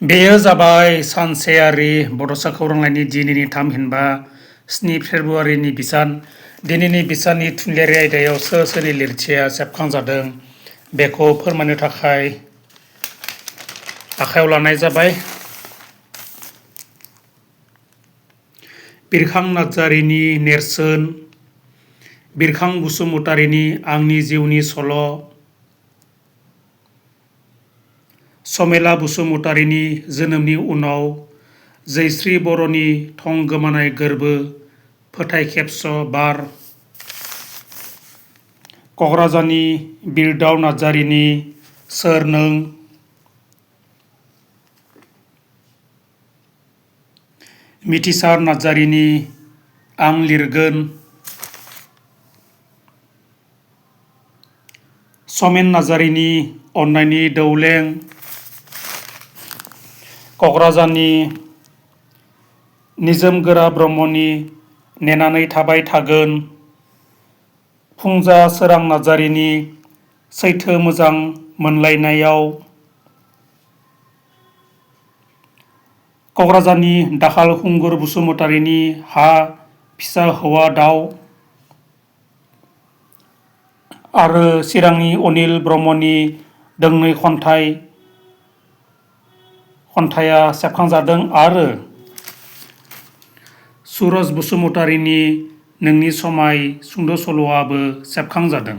बेयो जाबाय सानसेयारि बड'सा खौरांलाइनि दिनैनि थामहिनबा 7 फेब्रुवारिनि बिसान। दिनैनि बिसाननि थुनलाइयारि आयदायाव सोरनि लिरथिया सेबखांजादों बेखौ फोरमायनो थाखाय आखायाव लानाय जाबाय। बिरखां नार्जारिनि नेरसोन, बिरखां बसुमतारिनि आंनि जिउनि सल', समेला बसुमतारिनि जोनोमनि उनाव जैस्री बर'नि थं गोमानाय गोर्बो, फोथाय खेबस' बार, क'क्राझारनि बिरदाव नार्जारिनि सोर नों, मिथिसार नार्जारिनि आं लिरगोन, समेन नार्जारिनि अननायनि दौलें, क'क्राझारनि निजोमगोरा ब्रह्मनि नेनानै थाबाय थागोन, फुंजा सोरां नार्जारिनि सैथो मोजां मोनलायनायाव, क'क्राझारनि दाखाल खुंगुर बसुमतारिनि हा फिसा हौवा दाउ आरो चिरांनि अनिल ब्रह्मनि दोंनै खन्थाइया सेबखांजादों आरो सुरज बसुमतारिनि नोंनि समाय सुंद' सल'आबो सेबखांजादों।